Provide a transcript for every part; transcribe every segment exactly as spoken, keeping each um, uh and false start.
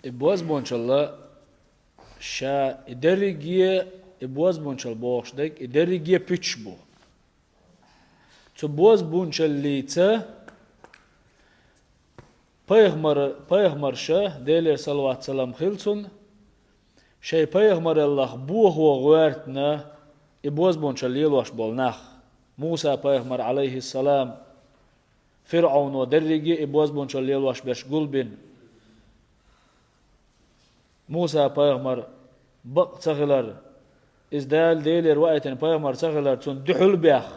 И бозбуунчалла ша, и дерриге, и бозбуунчалла бохуш дерг, и дерриге пуьташ бу. Цу бозбуунчаллица пайхамар-, пайхамарша, Делера салават-салам хила цунна, шайн пайхамараллах бохо гӀоьртина и бозбуунчалла лелош болу нах. Муса-пайхамар, Ӏалайхиссалам, ФирӀовно дерриге и бозбуунчалла лелош берш гулбина. Муса-пайхамар бакъ ца хилар, иза Дала Делера ваийтина пайхамар ца хилар, цунна дуьхьал бехк,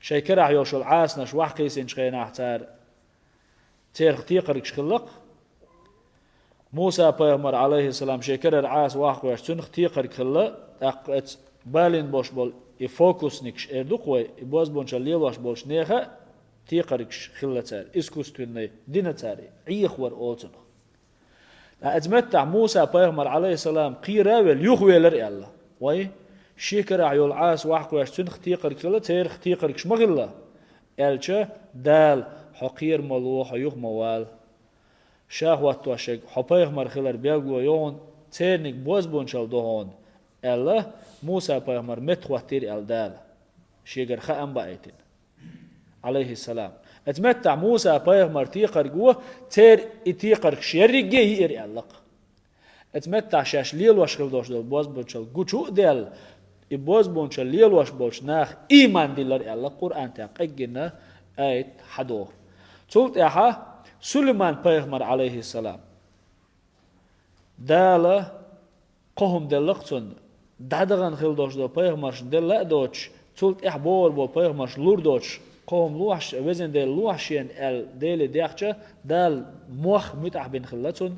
шайн карахь йолуш йолу Ӏасанаш вахкхийсинчу хенахь цара, церах текхаргаш хилла-кх. Муса-пайхамар, Ӏалайхиссалам, шен карара Ӏаса вахкхош, цунах текхарг хилла, тӀаккха оцу балийна болуш болу и фокусникаш эр ду-кх вай, и бозбуунчалла лелош болчу нехан а текхаргаш хилла цара, искусственный дина цара, Ӏехавар олу цунах. Ткъа оцу меттехь Муса-пайхамар, Ӏалайхиссалам, кхера а велла, юхавелира аьлла. Вай, шен карахь йолу Ӏаса вахкхош, цунах текхарг хилла, церах текхаргаш ма хилла, аьлча, Дала: «Хьо кхера ма ло, хьо юха ма вала. Ша хӀоттош ерг хьо пайхамар хилар билгало ю хьуна, церниг бозбуунчалла до хьуна», — аьлла, Муса-пайхамар меттахӀоттийра аьлла Дала, шегара хаам баийтина, Ӏалайхиссалам. Оцу меттехь Муса-пайхамар текхарго церан и текхаргаш ерриге а йиира аьлла-кх. Оцу меттехь шаьш лелош хила долуш долу бозбуунчалла гучу а даьлла, и бозбуунчалла лелош болчу наха ийман диллира аьлла, Къуръан тӀехь къеггина аят хьадоху. Цул тӀаьхьа Сулайман-пайхамар, Ӏалайхиссалам, Дала кхо хӀума делла-кх цунна, дӀадахана хила долуш долу пайхамаршна делла а доцуш, цул тӀаьхьа богӀур болу пайхамаршна лур доцуш, кхо хӀума лохьаш, Везан Дела, лохьа шена аьлла, Деле дехча, Дала мох муьтӀахь бина хилла цунна,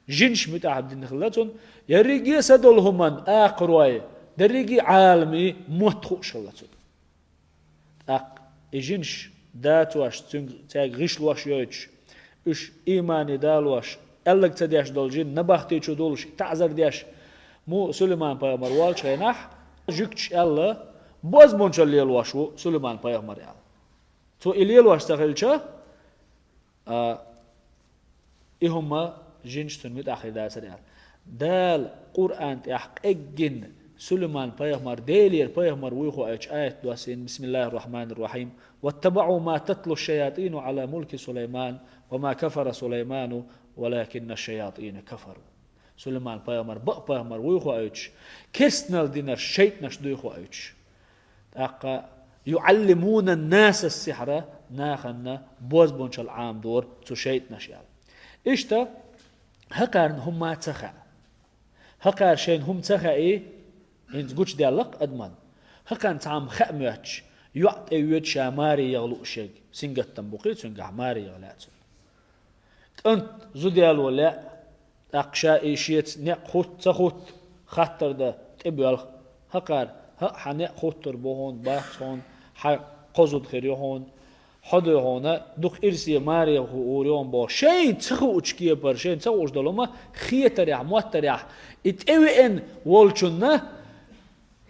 жинаш муьтӀахь бина хилла цунна, ерриге а са долу хӀуманна акхарой, дерриге а Ӏаламийн мотт хууш хилла цунна. ТӀаккха и жинаш дацош, цуьнга, цаьрга гӀишлош йойтуш, уьш иймане далош, аьлларг ца деш долу жин набахти чу дуллуш, таӀзар деш, му Сулайман-пайхамар волчу хенахь, жуьгташа аьлла, бозбуунчалла лелош ву Сулайман-пайхамар аьлла. Цо и лелош ца хилча, а, и хӀума жинаш цунна муьтӀахь хир дацара аьлла. Дала Къуръан тӀехь къеггина Сулайман-пайхамар Делера пайхамар вуй хоуьйтуш аят доссийна: «Бисмиллахир-рахманир-рахим. Ваттабаъу ма татлу шаятину Ӏала мулки Сулайман, ва ма кафара Сулайману, валакинна шаятина кафару». Сулайман-пайхамар бакъ пайхамар вуй хоуьйтуш, керстанал динарш шайтӀанаш дуй хоуьйтуш. ТӀаккха: «Юаллимуна наса сихьра», нахана бозбуунчалла Ӏамадора цу шайтӀанаша аьлла. Иштта хӀокхарна хӀумма ца хаьа. ХӀокхара шайна хӀума ца хаьий, хӀинца гучудаьлла-кх адамна. ХӀокхарна цхьамма хаа моьттуш, йоӀ тӀе йоьду ша маре яха лууш ерг, сингаттам бу-кх цуьнгахь, маре яха лаьа цунна. КӀант зуда яло лаьа, тӀаккха ша и шеца некъ хӀутту, ца хӀутту, хаттар дан тӀебоьлху. ХӀокхара: «ХӀаъ, хьан некъ хӀуттур бу хьуна, бац хьуна, хьан кхо зуда хир ю хьуна, хьо дуй хьуна, дукха ирсе маре гӀур ю хьуна», — боху. Шайна ца хуучу кепара, шайна ца хууш долу хӀума хетарехь, моттарехь, и тӀевеана волчунна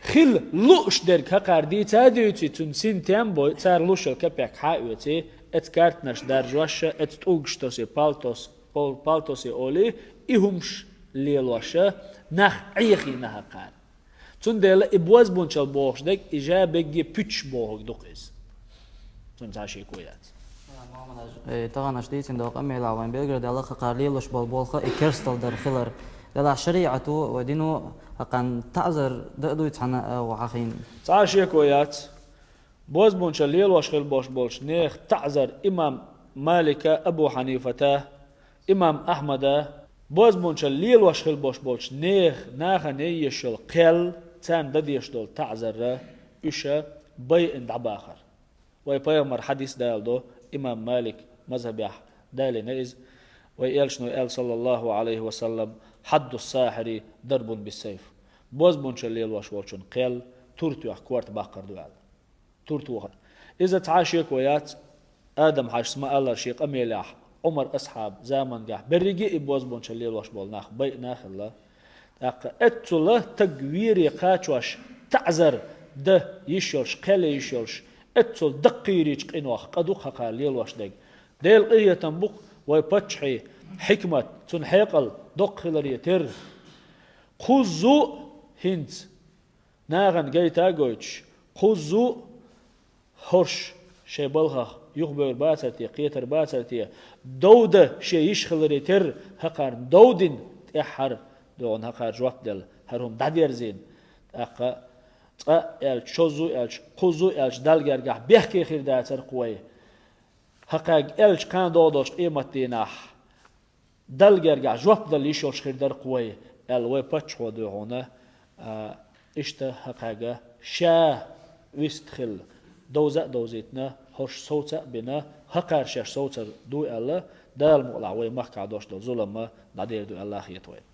хила лууш дерг хӀокхара дийца а дуьйций, цуьнан синтем а бой, цара луш йолу кепек хьа а оьций, эца картанаш даржош а, эца тӀулгаш тосий, палтос, пол-, палтосе олий, и хӀумаш лелош а, нах Ӏехийна хӀокхара. Цундела и бозбуунчалла бохуш дерг, и жа бегге пуьташ бохург ду-кх иза. Цунна цхьа шеко яц. Э, тахана аша дийцина долу къамелехь вайн билгалдаьлла хӀокхара лелош болу болх и керсталла дар хилар. Делахь шариӀато вай дино хӀокхарна таӀзар дан а дуй цхьана а ву хьахийна? Цхьа а шеко яц. Бозбуунчалла лелош хила бош болчу нехан таӀзар имам Малика, Абу Хьанифата, имам Ахьмада, бозбуунчалла лелош хила бош болчу нехан, нахана ян еш йолу кхел, царна дан деш долу таӀзар, уьш а байъина дӀабахар. Вай пайхамар хьадис даладо, имам Малик мазхабехь далийна иза. Вай элчано аьлла, саллаллаху Ӏалайхи ва саллам: «Хьадду сахьири дарбун биссайф». Бозбуунчалла лелош волчун кхел тур тоьхна корта баккхар ду аьлла. Тур тохар. Иза цхьа а шеко яц, Адам-Хьаьжас ма-аллара шен къамелехь, Ӏумар-асхьаб замангахь берриге а и бозбуунчалла лелош болу нах байъина а хилла. ТӀаккха эццула стаг вере кхачош, таӀзар дан йиш йолуш, кхел ян йиш йолуш, эццула даккхийричу къинойх къа ду-кх хӀокхара лелош дерг. Делан къинхетам бу-кх вай паччахьий, хьикмат, цун хьекъал доккха хиларе терра. Кхуззу хӀинца нахана гайта а гойтуш, кхуззу хӀорш шайн балхах юхабевр бацар те, кхетар бацар те, довда шен йиш хиларе терра, хӀокхарна довдина тӀеххьара дуьхьал хӀокхара жоп делла, хӀара хӀума дӀадерзийна. ТӀаккха цкъа а аьлча, шоззу а аьлча, кхуззу а аьлча, Далла гергахь бехке хир дацар-кх вай. ХӀокхаьрга аьлча кхана догӀу долчу къематдийнахь Далла гергахь жоп дала йиш йолуш хир дара-кх вай, аьлла вай паччахьо дуьхьал, а, иштта хӀокхаьрга ша вист хилла, довза а довзийтина, хӀорш совца а бина, хӀокхара шаьш совцар ду аьлла, Дала мукъалахь вай махкахь долуш долу зулам дӀадер ду аьлла хета вайна.